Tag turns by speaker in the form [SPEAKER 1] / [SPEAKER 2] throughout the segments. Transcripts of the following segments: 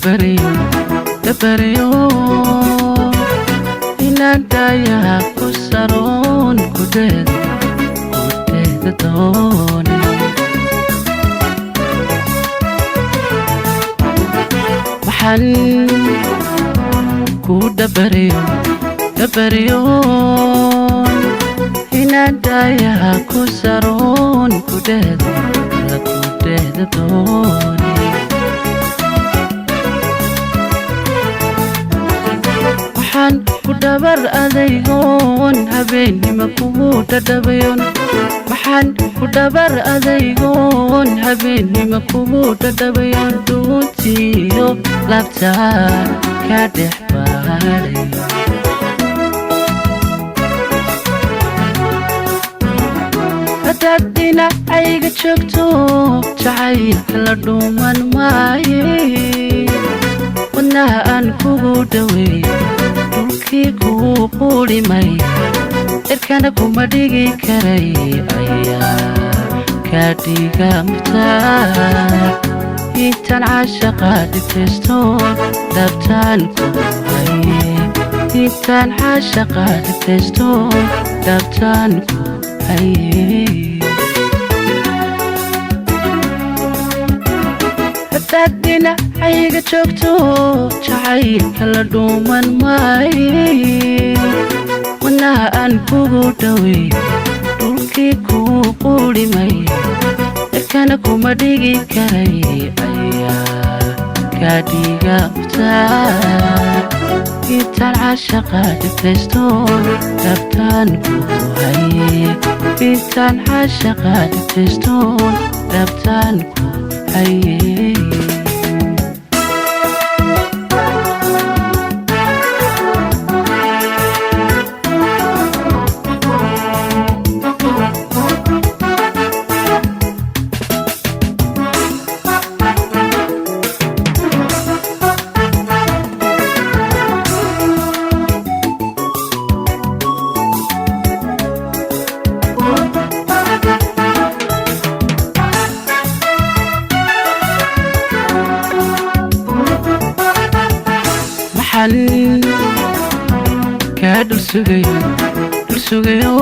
[SPEAKER 1] Dhabaryo, dhabaryo, inaan daayaha ku saroon kudheeda, kudheeda doone. Waxaan ku dhabaryo, dhabaryo, inaan daayaha ku saroon kudheeda, la kudheeda doone. Waxaan ku dhabar adaygoon habeennima kugu dhadhabayon. Waxaan ku dhabar adaygoon habeennima kugu dhadhabayon, dhuuntiyo laabtaa ka dhex baadhay. Haddaad dhinacayga joogto, jacaylka la dhuuman maaye. Wadnaha aan kugu dhaweey, dhulkii kuu quudhimay, cirkana kuma dhigi karay ayaa ka dhiga muftaa. Intaan caashaqa dhibtaysto dhabtaan ku haye. Intaan caashaqa dhibtaysto dhabtaan ku haye. Haddaad dhinacayga joogto, jacaylka la dhuuman maaye. Wadnaha aan kugu dhawey, dhulkii kuu quudhimay, cirkana kuma dhigi karay ayaa ka dhiga muftaa. Intaan caashaqa dhibtaysto dhabtaan ku haye. Intaan caashaqa dhibtaysto dhabtaan ku haye. Maxaan kaa dhulsugayo, dhulsugayo,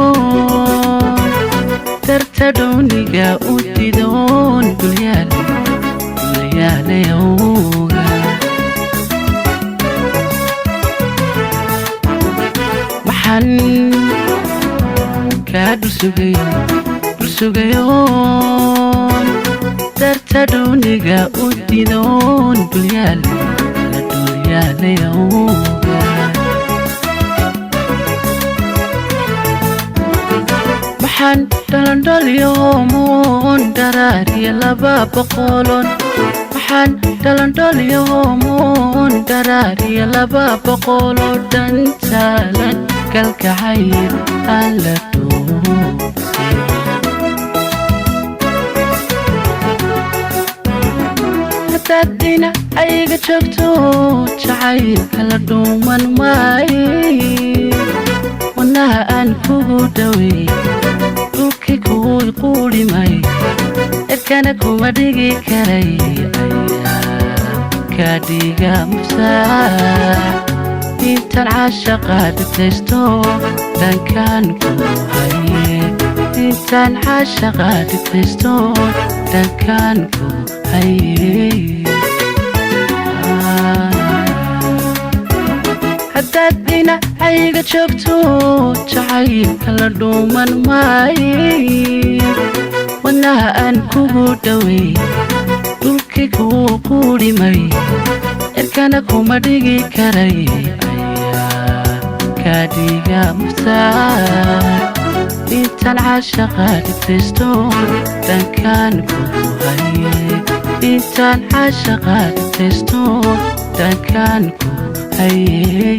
[SPEAKER 1] darta dhowniga u didoon dulyaale, dulyaalayowga. Maxaan kaa dhulsugayo, dhulsugayo, darta dhowniga u didoon dulyaale, la dulyaalayowga. Waxaan dhalandholyomoon dharaariya laba boqolon. Waxaan dhalandholyomoon dharaariya laba boqoloo dhantaalan kalgacayl aan la dhoofin. Haddaad dhinacayga joogto, jacaylka la dhuuman maaye. Wadnaha aan kugu dhawey, dhulkii kuu quudhimay, cirkana kuma dhigi karay ayaa ka dhiga muftaa. Intaan caashaqa dhibtaysto dhankaan ku haye. Intaan caashaqa dhibtaysto dhankaan ku haye. Haddaad dhinacayga joogto, jacaylka la dhuuman maaye. Wadnaha aan kugu dhawey, dhulkii kuu quudhimay, cirkana kuma dhigi karay ayaa ka dhiga muftaa. Intaan caashaqa dhibtaysto dhankaan ku haye. Intaan caashaqa dhibtaysto dhankaan ku haye.